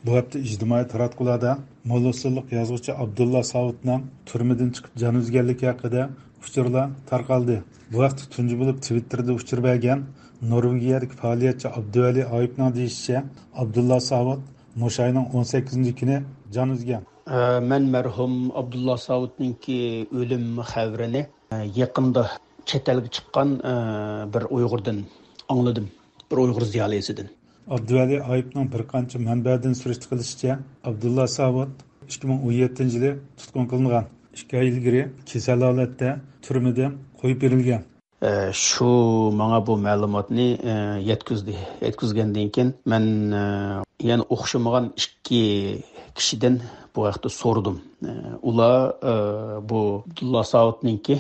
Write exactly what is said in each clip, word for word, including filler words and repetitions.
بۇ ھەپتە ئىجتىمائىي تاراتقۇلاردا موللا ئۇسسۇللۇق يازغۇچى ئابدۇللا ساۋۇتنىڭ تۈرمىدىن چىقىپ جان ئۈزگەنلىكى ھەققىدە ئۇچۇرلار تارقالدى. بۇ ھەقتە تۇنجى بولۇپ تىۋىتتېردا ئۇچۇر بەرگەن نورۋېگىيەدىكى پائالىيەتچى ئابدۇۋەلى ئايۇپنىڭ دېيىشىچە، ئابدۇللا ساۋۇت مۇشۇ ئاينىڭ ئون سەككىزىنچى كۈنى جان ئۈزگەن. ئە، مەن مەرھۇم ئابدۇللا ساۋۇتنىڭكى ئۆلۈم خەۋىرىنى، ئە، يېقىندا چەت ئەلگە چىققان، ئە، بىر ئۇيغۇردىن ئاڭلىدىم. بىر ئۇيغۇر زىيالىيسىدىن. ئابدۇۋەلى ئايۇپنىڭ بىر قانچە مەنبەدىن سۈرۈشتە قىلىشىچە، ئابدۇللا ساۋۇت ئىككى مىڭ ئون يەتتىنچى يىلى تۇتقۇن قىلىنغان. ئىككى ئاي ئىلگىرى كېسەل ھالەتتە تۈرمىدىن قويۇپ بېرىلگەن. ئە، شۇ ماڭا بۇ مەلۇماتنى، ئە، يەتكۈزدى. يەتكۈزگەندىن كېيىن مەن، ئە، يەنە ئوخشىمىغان ئىككى كىشىدىن بۇ ھەقتە سورىدىم. ئە، ئۇلار، ئە، بۇ ئابدۇللا ساۋۇتنىڭكى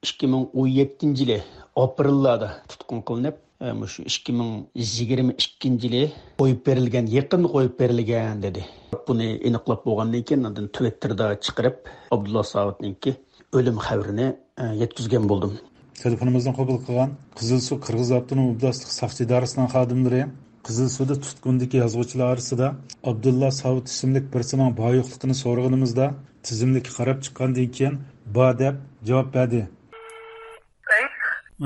ئىككى مىڭ ئون يەتتىنچى يىلى ئاپرېللاردا تۇتقۇن قىلىنىپ، ئە، مۇشۇ ئىككى مىڭ يىگىرمە ئىككىنچى يىلى قويۇپ بېرىلگەن، يېقىندا قويۇپ بېرىلگەن دېدى. بۇنى ئېنىقلاپ بولغاندىن كېيىن، ئاندىن تىۋىتتېردا چىقىرىپ، ئابدۇللا ساۋۇتنىڭكى ئۆلۈم خەۋىرىنى، ئە، يەتكۈزگەن بولدۇم. تېلېفونىمىزنى قوبۇل قىلغان قىزىلسۇ قىرغىز ئاپتونوم ئوبلاستلىق ساقچى ئىدارىسىنىڭ خادىملىرى قىزىلسۇدا تۇتقۇندىكى يازغۇچىلار ئارىسىدا ئابدۇللا ساۋۇت ئىسىملىك بىرسىنىڭ بار-يوقلۇقىنى سورىغىنىمىزدا، تىزىملىككە قاراپ چىققاندىن كېيىن، بار دەپ جاۋاب بەردى. ۋەي.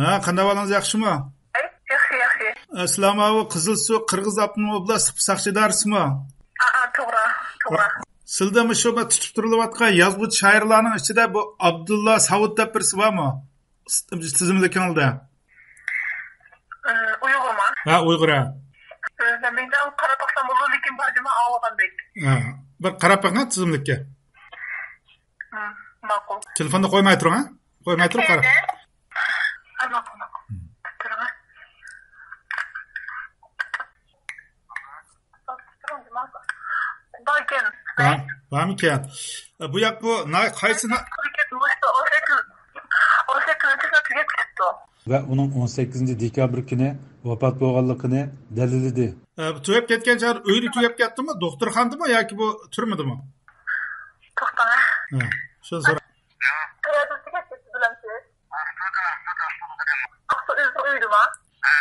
ھە، قانداق ئەھۋالىڭىز، ياخشىمۇ؟ ۋەي، ياخشى، ياخشى. ئەسسالامۇ، قىزىلسۇ قىرغىز ئاپتونوم ئوبلاستلىق ساقچى ئىدارىسىمۇ؟ ئا، ئا، توغرا، توغرا. سىلدە مۇشۇ بىر تۇتۇپ تۇرۇلۇۋاتقان يازغۇچى شائىرلارنىڭ ئىچىدە بۇ ئابدۇللا ساۋۇت دەپ بىرسى بارمۇ؟ تىزىملىكىڭىزدە. ئە، ئۇيغۇرما؟ ھە، ئۇيغۇر، ھە. ئە، مەن مەيدان قاراپ باقسام بولىدۇ، لېكىن بار جامان ئاڭلىغاندەك. ھە، بىر قاراپ بېقىڭ تىزىملىككە. ھە، ماقۇل. تېلېفوننى قويماي تۇرۇڭ، ھە؟ قويماي تۇرۇپ قاراپ. ھە، ماقۇل، ماقۇل. تۇرۇڭ. باركەن. بار، بارمىكەن؟ بۇ ياق، بۇ ناي-، قايسى نا-، ئون سەككىزىنچى تۈگەپ كېتىپتۇ. ۋە ئۇنىڭ ئون سەككىزىنچى دېكابىر كۈنى ۋاپات بولغانلىقىنى دەلىللىدى. ئە، بۇ تۈگەپ كەتكەن چاغدا ئۆيدە تۈگەپ كەتتىمۇ، دوختۇرخانىدىمۇ ياكى بۇ تۈرمىدىمۇ؟ توختاڭ. ھە، شۇنى سورا-، ئاقسۇ ئۆزىنىڭ ئۆيىدىما؟ ھە.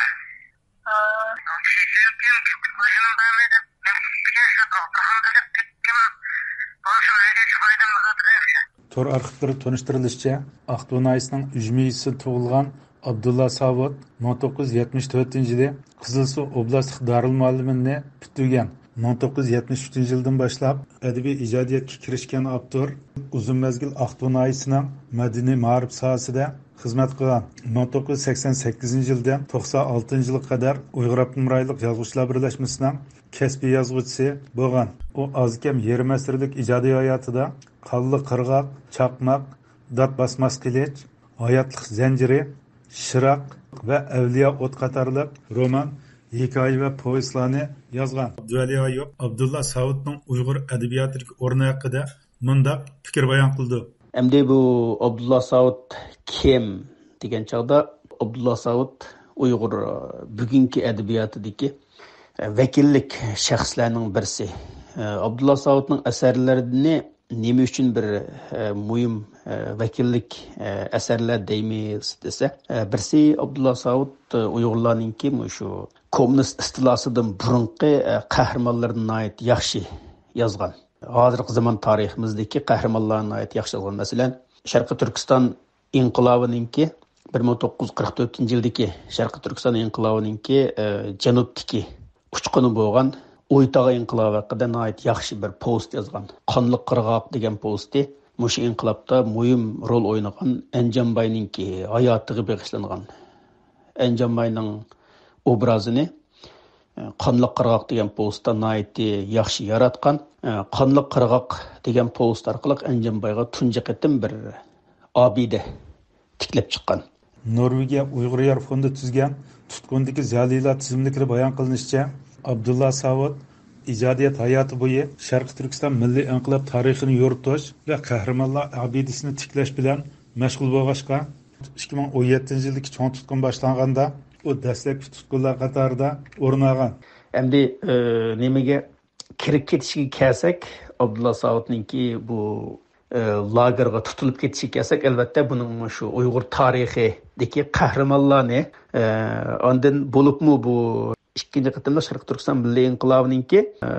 تور ئارخىپلىرى تونۇشتۇرۇلۇشىچە، ئاقتۇ ناھىيەسىنىڭ ئۈجمە يېزىسىدا تۇغۇلغان ئابدۇللا ساۋۇت مىڭ توققۇز يۈز يەتمىش تۆتىنچى يىلى قىزىلسۇ ئوبلاستلىق دارىلمۇئەللىمىنى پۈتتۈرگەن. مىڭ توققۇز يۈز يەتمىش ئۈچىنچى يىلدىن باشلاپ ئەدەبىي ئىجادىيەتكە كىرىشكەن ئاپتور ئۇزۇن مەزگىل ئاقتۇ ناھىيەسىنىڭ مەدەنىي مائارىپ ساھەسىدە خىزمەت قىلغان. مىڭ توققۇز يۈز سەكسەن سەككىزىنچى يىلدىن توقسان ئالتىنچى يىلغا قەدەر ئۇيغۇر ئاپتونوم رايونلۇق يازغۇچىلار بىرلەشمىسىنىڭ كەسپىي يازغۇچىسى بولغان. ئۇ ئاز كەم يېرىم ئەسىرلىك ئىجادىي ھاياتىدا قانلىق قىرغاق، چاقماق، دات باسماس قىلىچ، ھاياتلىق زەنجىرى، شىراق ۋە ئەۋلىيا ئوت قاتارلىق رومان، ھېكايە ۋە پوۋېستلارنى يازغان. ئابدۇۋەلى ئايۇپ ئابدۇللا ساۋۇتنىڭ ئۇيغۇر ئەدەبىياتىدىكى ئورنى ھەققىدە مۇنداق پىكىر بايان قىلىدۇ. ئەمدى بۇ ئابدۇللا ساۋۇت كىم دېگەن چاغدا، ئابدۇللا ساۋۇت ئۇيغۇر، ئە، بۈگۈنكى ئەدەبىياتىدىكى، ئە، ۋەكىللىك شەخسلەرنىڭ بىرسى. ئە، ئابدۇللا ساۋۇتنىڭ ئەسەرلىرىنى نېمە ئۈچۈن بىر، ئە، مۇھىم، ئە، ۋەكىللىك، ئە، ئەسەرلەر دەيمىز دېسە، ئە، بىرسى ئابدۇللا ساۋۇت، ئە، ئۇيغۇرلارنىڭكى مۇشۇ كوممۇنىست ئىستىلاسىدىن بۇرۇنقى، ئە، قەھرىمانلىرىنى ناھايىتى ياخشى يازغان. ھازىرقى زامان تارىخىمىزدىكى قەھرىمانلارنى ناھايىتى ياخشى يازغان. مەسىلەن، شەرقىي تۈركىستان ئىنقىلابىنىڭكى، بىر مىڭ توققۇز يۈز قىرىق تۆتىنچى يىلدىكى شەرقىي تۈركىستان ئىنقىلابىنىڭكى، ئە، جەنۇبتىكى ئۇچقۇنى بولغان ئويتاغ ئىنقىلابى ھەققىدە ناھايىتى ياخشى بىر پوۋېست يازغان. قانلىق قىرغاق دېگەن پوۋېستى مۇشۇ ئىنقىلابتا مۇھىم رول ئوينىغان ئەنجانباينىڭكى ھاياتىغا بېغىشلانغان. ئەنجانباينىڭ ئوبرازىنى، ئە، قانلىق قىرغاق دېگەن پوۋېستتا ناھايىتى ياخشى ياراتقان. ئە، قانلىق قىرغاق دېگەن پوۋېست ئارقىلىق ئەنجانبايغا تۇنجى قېتىم بىر ئابىدە تىكلەپ چىققان. نورۋېگىيە ئۇيغۇر يار فوندى تۈزگەن تۇتقۇندىكى زىيالىيلار تىزىملىكىدە بايان قىلىنىشىچە، ئابدۇللا ساۋۇت ئىجادىيەت ھاياتى بويى شەرقىي تۈركىستان مىللىي ئىنقىلاب تارىخىنى يورۇتۇش ۋە قەھرىمانلار ئابىدىسىنى تىكلەش بىلەن مەشغۇل بولغاچقا، ئىككى مىڭ ئون يەتتىنچى يىلدىكى چوڭ تۇتقۇن باشلانغاندا، ئۇ دەسلەپكى تۇتقۇنلار قاتارىدا ئورۇن ئالغان. ئەمدى، ئى، نېمىگە كىرىپ كېتىشىگە كەلسەك، ئابدۇللا ساۋۇتنىڭكى بۇ، ئى، لاگېرغا تۇتۇلۇپ كېتىشىگە كەلسەك، ئەلۋەتتە، بۇنىڭ شۇ ئۇيغۇر تارىخىدىكى قەھرىمانلارنى، ئى، ئاندىن بولۇپمۇ بۇ ئىككىنچى قېتىملىق شەرقىي تۈركىستان مىللىي ئىنقىلابىنىڭكى، ئە،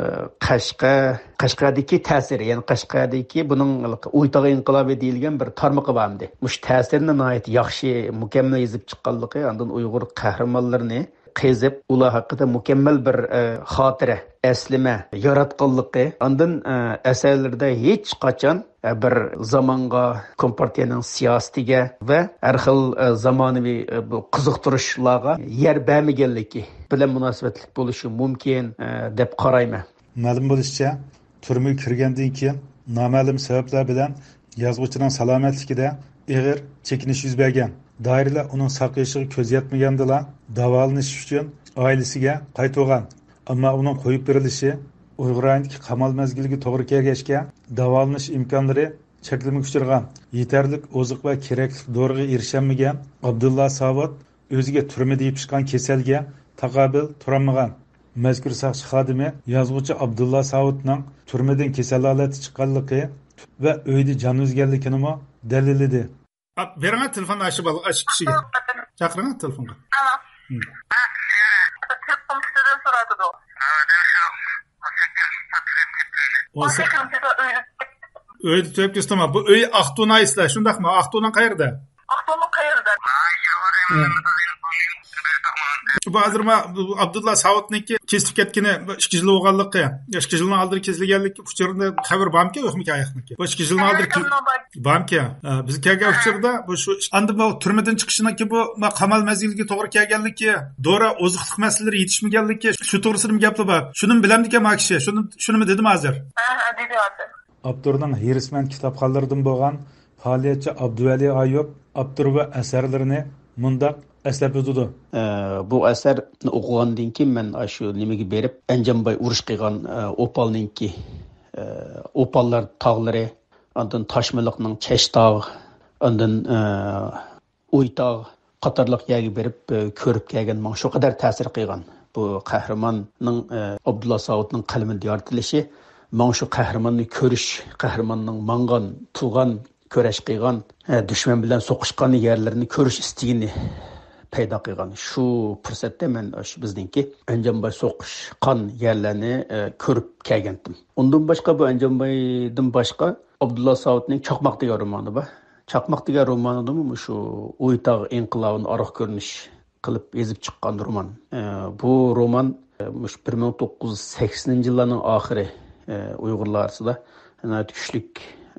قەشقەر، قەشقەردىكى تەسىرى، يەنى قەشقەردىكى بۇنىڭ ئۇيتاغ ئىنقىلابى دېيىلگەن بىر تارمىقى بار ئىدى. مۇشۇ تەسىرنى ناھايىتى ياخشى، مۇكەممەل يېزىپ چىققانلىقى، ئاندىن ئۇيغۇر قەھرىمانلىرىنى قېزىپ، ئۇلار ھەققىدە مۇكەممەل بىر، ئە، خاتىرە، ئەسلىمە ياراتقانلىقى، ئاندىن، ئە، ئەسەرلىرىدە ھېچقاچان، ئە، بىر زامانغا، كومپارتىيەنىڭ سىياسىتىگە ۋە ھەر خىل، ئە، زامانىۋى، ئە، بۇ قىزىقتۇرۇشلارغا يەر بەرمىگەنلىكى بىلەن مۇناسىۋەتلىك بولۇشى مۇمكىن، ئە، دەپ قارايمەن. مەلۇم بولۇشىچە، تۈرمىگە كىرگەندىن كېيىن نامەلۇم سەۋەبلەر بىلەن يازغۇچىنىڭ سالامەتلىكىدە ئېغىر چېكىنىش يۈز بەرگەن. دائىرىلەر ئۇنىڭ ساقىيىشىغا كۆز يەتمىگەندىلا، داۋالىنىش ئۈچۈن ئائىلىسىگە قايتۇرغان. ئەمما ئۇنىڭ قويۇپ بېرىلىشى ئۇيغۇر رايونىدىكى قامال مەزگىلىگە توغرا كەلگەچكە، داۋالىنىش ئىمكانلىرى چەكلىمىگە ئۇچرىغان. يېتەرلىك ئوزۇق ۋە كېرەكلىك دورىغا ئېرىشەلمىگەن ئابدۇللا ساۋۇت ئۆزىگە تۈرمىدە يېپىشقان كېسەلگە تاقابىل تۇرالمىغان. مەزكۇر ساقچى خادىمى يازغۇچى ئابدۇللا ساۋۇتنىڭ تۈرمىدىن كېسەل ھالەتتە چىققانلىقى ۋە ئۆيدە جان ئۈزگەنلىكىنىمۇ دەلىللىدى. ئا، بېرىڭە تېلېفون ئاشۇ بالىغا، ئاشۇ كىشىگە. چاقىرىڭە تېلېفونغا. ئالو. ھىم. تېلېفون كىشىدىن سورىتىدۇ. ئون سەككىز. ئۆيدە تۈگەپ كېتىپتىما؟ بۇ ئۆي ئاقتۇ ناھىيەسىدە، شۇنداقمۇ؟ ئاقتۇنىڭ قەيەردە؟ ئاقتۇنىڭ قەيەردە؟ ھە. بۇ ھازىر ما، بۇ ئابدۇللا ساۋۇتنىڭكى كېسىلىپ كەتكىنى بۇ ئىككى يىل بولغانلىقى، ئىككى يىلنىڭ ئالدىدا كېسىلگەنلىكى ئۇچۇرىنى خەۋىرى بارمىكەن، يوقمىكەن ئاياقنىڭكى؟ بۇ ئىككى يىلنىڭ ئالدىدا كېسىلگەنلىكى بارمىكەن؟ ھە، بىز كەلگەن ئۇچۇردا بۇ شۇ، ئاندىن بۇ تۈرمىدىن چىقىشىنىڭكى بۇ ما قامال مەزگىلىگە توغرا كەلگەنلىكى، دورا، ئوزۇقلۇق مەسىلىلىرى يېتىشمىگەنلىكى، شۇ توغرىسىدىمۇ گەپلا بار. شۇنىمۇ بىلەمدىكەن ما كىشى؟ شۇنى، شۇنىمۇ دېدىم ھازىر. ھە، ھە، دېدى ھازىر. ئاپتورنىڭ ھېرىسمەن كىتابخانلىرىدىن بولغان پائالىيەتچى ئابدۇۋەلى ئايۇپ ئاپتور ۋە ئەسەرلىرىنى مۇنداق ئەسلەپ ئۆتىدۇ. ئە، بۇ ئەسەرنى ئوقۇغاندىن كېيىن مەن ئاشۇ نېمىگە بېرىپ، ئەنجانباي ئۇرۇش قىلغان، ئە، ئوپالنىڭكى، ئە، ئوپاللار تاغلىرى، ئاندىن تاشمىلىقنىڭ چەشتاغ، ئاندىن، ئە، ئۇيتاغ قاتارلىق يەرگە بېرىپ، ئە، كۆرۈپ كەلگەن، ماڭا شۇ قەدەر تەسىر قىلغان. بۇ قەھرىماننىڭ، ئە، ئابدۇللا ساۋۇتنىڭ قەلىمىدە يارىتىلىشى، ماڭا شۇ قەھرىماننى كۆرۈش، قەھرىماننىڭ ماڭغان، تۇرغان، كۈرەش قىلغان، ئە، دۈشمەن بىلەن سوقۇشقان يەرلىرىنى كۆرۈش ئىستىكىنى پەيدا قىلغان. شۇ پۇرسەتتە مەن شۇ بىزنىڭكى ئەنجانباي سوقۇشقان يەرلەرنى، ئە، كۆرۈپ كەلگەنتىم. ئۇندىن باشقا، بۇ ئەنجانبايدىن باشقا ئابدۇللا ساۋۇتنىڭ چاقماق دېگەن رومانى بار. چاقماق دېگەن رومانىدىمۇ مۇشۇ ئۇيتاغ ئىنقىلابىنى ئارقا كۆرۈنۈش قىلىپ يېزىپ چىققان رومان. ئە، بۇ رومان، ئە، مۇشۇ بىر مىڭ توققۇز يۈز سەكسىنىنچى يىللارنىڭ ئاخىرى، ئە، ئۇيغۇرلار ئارىسىدا ناھايىتى كۈچلۈك،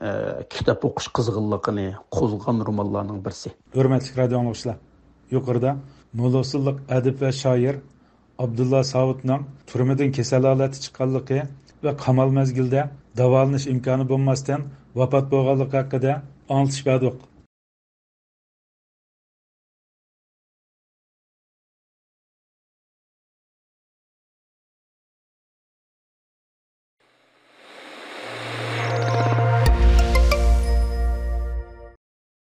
ئە، كىتاب ئوقۇش قىزغىنلىقىنى قوزغىغان رومانلارنىڭ بىرسى. ھۆرمەتلىك رادىيو ئاڭلىغۇچىلار، يۇقىرىدا مول ھوسۇللۇق ئەدىب ۋە شائىر ئابدۇللا ساۋۇتنىڭ تۈرمىدىن كېسەل ھالەتتە چىققانلىقى ۋە قامال مەزگىلىدە داۋالىنىش ئىمكانى بولماستىن ۋاپات بولغانلىقى ھەققىدە ئاڭلىتىش بەردۇق.